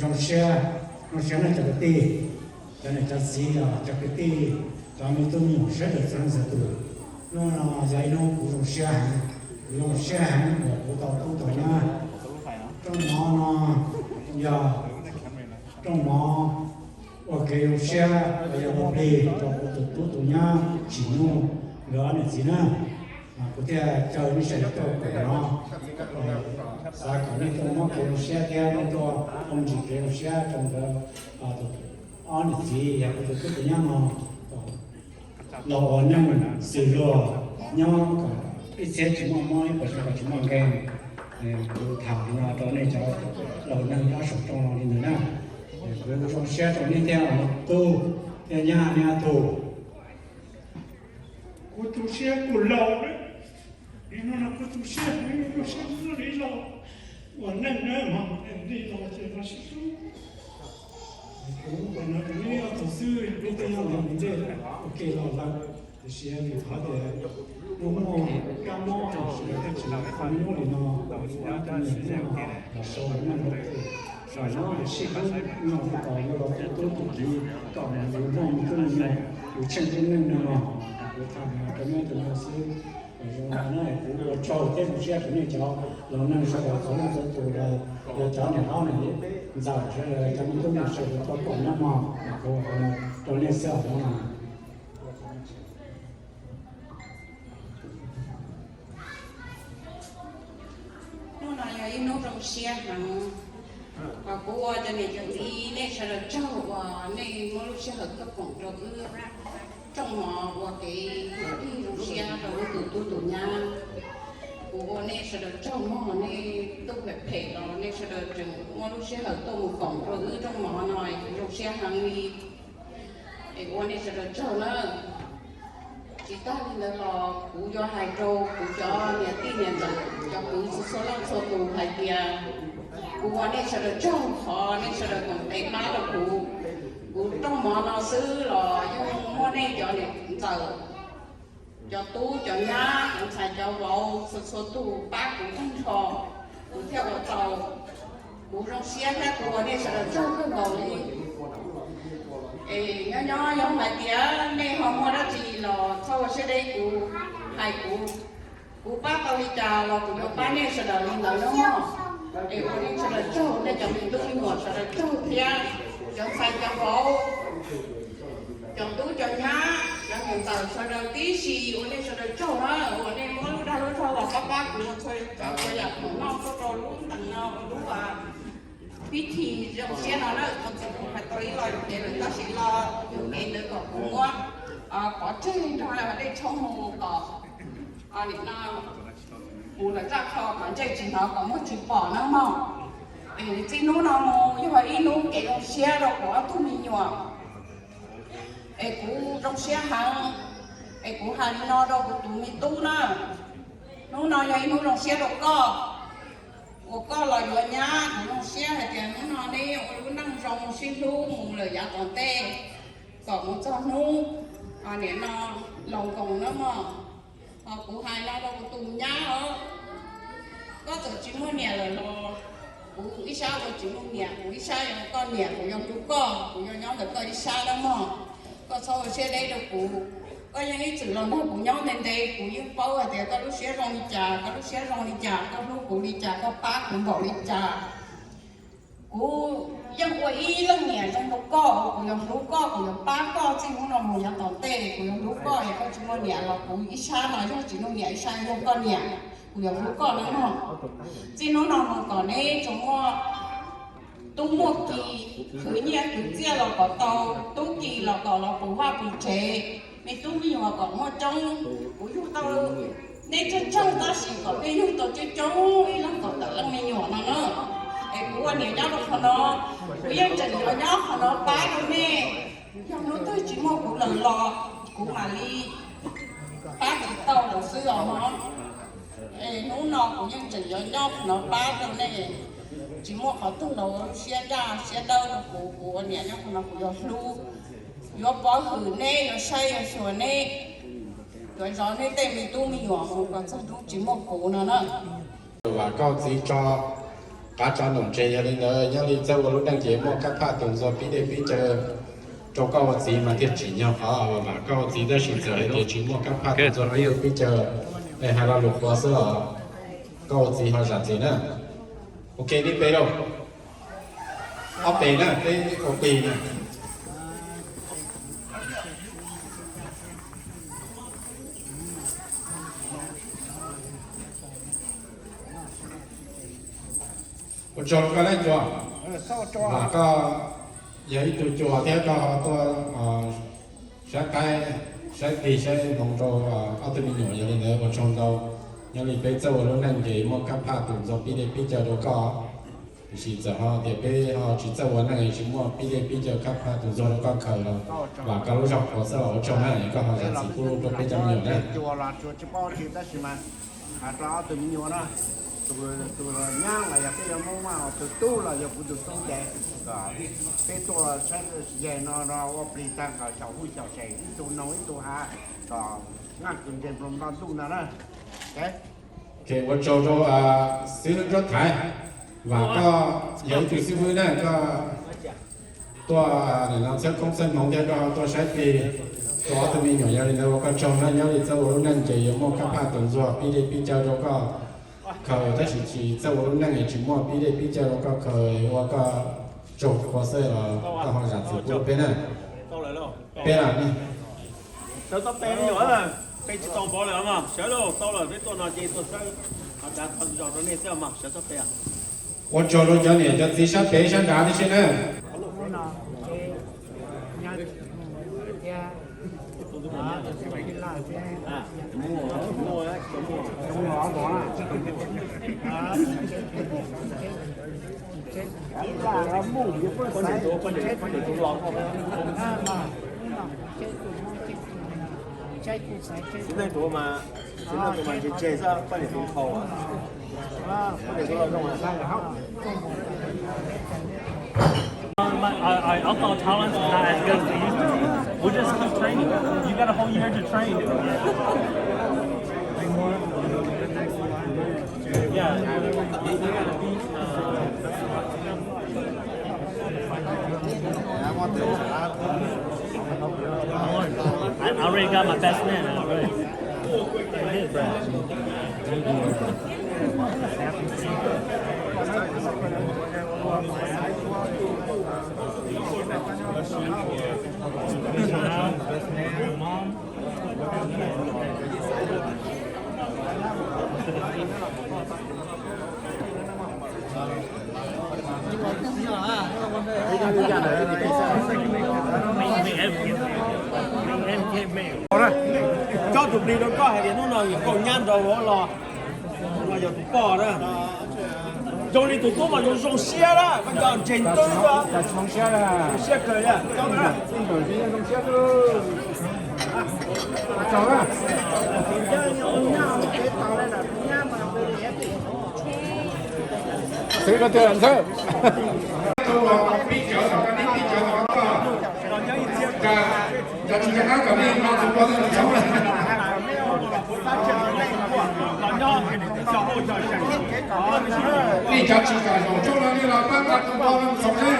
Zoo siab, zoo siab nawb cov kwv tij, cov niam cov txiv, cov kwv tij, cov me tub me nyuam sawv daws txhua leej txhua tus. Hnub no yog ib hnub kuv zoo siab heev, kuv zoo siab heev uas kuv tau tub tau nyab. Rooj mov no yog rooj mov ua kev zoo siab, yog ua plig rau kuv tus tub tus nyab Tsim Nyuj nkawd ob niam txiv na. Kuv thiaj caw nej sawv daws tuaj pem no, xav kom nej tuaj muab kev zoo siab thiab nej tuaj ua ntsis kev zoo siab rau nkawd ob niam txiv yog kuv tus tub tus nyab no los ua neej xws luag nyob kom ib txhiab tsis muaj mob, ib puas tsis muaj nkeeg. Kuv tham no rau nej cov laus neeg nyob saum rooj no li ntawd na. Kuv zoo siab rau nej thiab tub thiab nyab, nej ob tug. Kuv tu siab kuv laus lawm, nim no kuv tu siab, kuv tu siab li laus, ua neej na mas li laus ces los sib hlub. Kuv no rau nej ob tug xwb, lub teb nyob ntawm ntej ua ke los lawm, tiam sis vim qhov tias muaj muaj kab mob sawv daws thiaj tsis los ua neej li no, kuv tus niam no los sau neej rau tej, sau neej rau sib hlub, no kuv tos yuav los tus tub tus kiv kom yus muaj me tub me nyuam, yus tsheej tub neej no, kuv tham rau nej tus no xwb. Zoo no na kuv ua tsaug thiab zoo siab rau nej cov laus neej sawv daws txhua leej txhua tus, yog cov niam hlob niam ntxawm sawv daws, cov me tub me nyuam sawv daws thov kom nyob mog, kuv rau nej xwb os. Hnub no yog ib hnub zoo siab heev, kuv ua cov niam cov txiv nej sawv daws tsaug uas nej muab lub sij hawm tuaj koom rau wb rooj mov ua kev ua plig zoo siab rau wb tus tub tus nyab. Kuv ua nej sawv daws tsaug mog, nej tub phem phem los nej sawv daws tseem muab lub sij hawm tuaj mus koom rau wb rooj mov no, kuv zoo siab heev li. Es ua nej sawv daws tsaug nawb. Tsis tag li ntawd los kuv yuav hais rau kuv cov niam tij niam ntxawm, cov kwv txhua leej txhua tus hais tias kuv ua nej sawv daws tsaug qhov nej sawv daws koom tes pab rau kuv. Kuv rooj mov no xwb los yeej muaj nej cov niam ntxawm, cov tub cov nyab, cov ntxhais cov vauv txhua txhua tus pab kuv tag nrho, kuv thiaj ua tau. Kuv zoo siab thiab kuv ua nej sawv daws tsaug kawg nkaus li. Es nyob nyob yog hais tias nej ho muaj dab tsi los txhob ua siab deb, kuv hais kuv, kuv pab tau li cas los kuv yuav pab nej sawv daws li ntawd nawb mog. Es ua nej sawv daws tsaug, nej cov me tub me nyuam sawv daws tsaug thiab cov ntxhais cov vauv, cov tub cov nyab, cov niam ntxawm sawv daws tib si ua nej sawv daws tsaug na, uas nej muab lub dag lub zog los pab pab kuv ua txhua tsav txhua yam khoom noj tuaj rau lub ntees no, lub pib thi zoo siab no na. Txhua txhua tus hais tau ib lo lus kev lawm tab sis lo lus kev ntawd kom kuv muab pov tseg nrog dej tshoob mus kom nim no mus lawm zaj kho kom ntsej tsis hnov kom muag tsis pom na mog. Es txij hnub no mus yog ib hnub kev zoo siab rau kuv ob tug me nyuam. Es kuv zoo siab heev, es kuv hais li no rau kuv tus me tub na, hnub no yog ib hnub zoo siab rau koj, uas koj los yuav nyab. Kuv zoo siab hais tias hnub no neb ua lub neej zoo sib hlub mus lawm yav tom ntej, kom mus txog hnub nim no laus nkoos na mog. Ho kuv hais no rau kuv tus nyab os, koj txawm tsis muaj niam lawm los kuv ib sab ua Tsim Nyuj niam, kuv ib sab yog koj niam, kuv yuav hlub koj, kuv yuav nyob ntawm koj ib sab na mog. Koj txhob ua siab deb rau kuv, koj yeej ib txwm los nrog kuv nyob ntev ntev, kuv yeej paub hais tias koj lub siab zoo li cas, koj lub siab zoo li cas, koj hlub kuv li cas, koj pab kuv npaum li cas. Kuv yeej ua ib leej niam zoo rau koj, kuv yuav hlub koj, kuv yuav pab koj txij hnub no mus yav tom ntej. Kuv yuav hlub koj, yog koj tsis muaj niam los kuv ib sab no yog Tsim Nyuj niam, ib sab yog koj niam, kuv yuav hlub koj na mog. Txij hnub no mus kom neb tsuas muaj Tub muaj ki, khwv nyiaj khwv txiaj los kom tau, tub ki los kom los puv vaj puv tsev, me tub me nyuam kom muaj coob. Kuv yug tau nej tsawg tsawg tab sis kom nej yug tau coob coob ib leeg tau tawm leej me nyuam no na. Es kuv ua niam nyob rau qhov no, kuv yeej tseem yuav nyob qhov no pab rau nej. Yog hnub twg tsis muaj kuv lawm los kuv mam li pab tsis tau lawm xwb os mog. Es hnub no kuv yeej tseem yuav nyob qhov no pab rau nej. Tsis muaj qhov twg los siab ncaj siab dawb rau kuv, kuv ua niam nyob qhov no kuv yuav hlub, yuav pov hwm neb, yuav saib yuav xyuas neb, yuav zov neb tej me tub me nyuam mus kom txog hnub tsis muaj kuv no na. Vam koj txiv tso qav tso num tseg, yog li ntawd nyob li txawj ua lub neej ces muaj kab phaj tus ntxuag pib dej pib cawv rau koj ua txiv mas thiaj tsim nyog qhov vam koj ua txiv, tab sis txawm hais tias tsis muaj kab phaj tus ntxuag pib dej pib cawv, es hais lo lus qhuav xwb los koj ua txiv ho zam txim na. Ok, neb pe lauj, ob pes na, peb ua plig na. Ua tsaug rau koj na cuas, vam koj yog ib tug cuas thiab koj ho tuaj saib qaib saib plig saib hmoov rau ob tug me nyuam, yog li ntawd ua tsaug ntau. Nyob li peb txawj ua lub neej ces muaj kab phaj tus ntxuag pib dej pib cawv rau koj, tiam sis txawm ho tias peb ho tsis txawj ua neej tsis muaj pib dej pib cawv kab phaj tus ntxuag rau koj khaws los vam koj lub zog qhuav xwb los ua tsaug na, es koj ho zam txim pub rau peb cov me nyuam na. Hais rau ob tug me nyuam na, tus nyab los yog peb yuav Hmoob mas, tus tub los yog kuv tus tub ces kom peb tuaj saib yeg no ua plig tag kom xyaum huj xyaum seem, ib tug noog ib tug hav, kom nqaj kws ntseg nploos nto ntuj no na. Ua tsaug rau xib hwb Nruab Thaiv, vam koj yog ib tug xib hwb na, koj tuaj nim no txhawb koob txhawb hmoov thiab koj tuaj saib plig rau ob tug me nyuam, yog li ntawd ua koj tsaug na. Nyob li txawj ua lub neej ces yuav muaj kab phaj tus ntxuag pib dej pib cawv rau koj khaws, tab sis tsis txawj ua lub neej es tsis muaj pib dej pib cawv rau koj khaws, ua koj tsaug qhuav xwb los koj ho zam txim pub rau peb na. Peb los sawv txoj pem me nyuam, peb tsis tau npav lawm mas sawv lauj, tau lawm peb tuaj no ces tuaj sawv, ho tsav tau zog rau nej xwb mas sawv txoj pem. Ua tsaug rau cov niam cov txiv sab pem sab nrad tib si na. Txiv neej tus mas, txiv neej tus mas ntseg ntseg xwb, poj niam tus haus, poj niam tus los zoo. My, our, our alcohol tolerance is not as good as it used to be. We'll just keep training. You got a whole year to train. Yeah. I already got my best man. I already. Coj tus plig rau koj hais tias hnub no yog koj nyab nrog ua los, no yog tus poj na. Zoo li tus tub mas zoo zoo siab na, koj nco ntseeg tub zoo siab kawg li. Xwb no twg ntxawg. Cov tsis kam no kom nej no tus npau nej txhoov. Nej cov tsis kam zaum tsooj no nej los pab nqa tus npau no txhoov seb.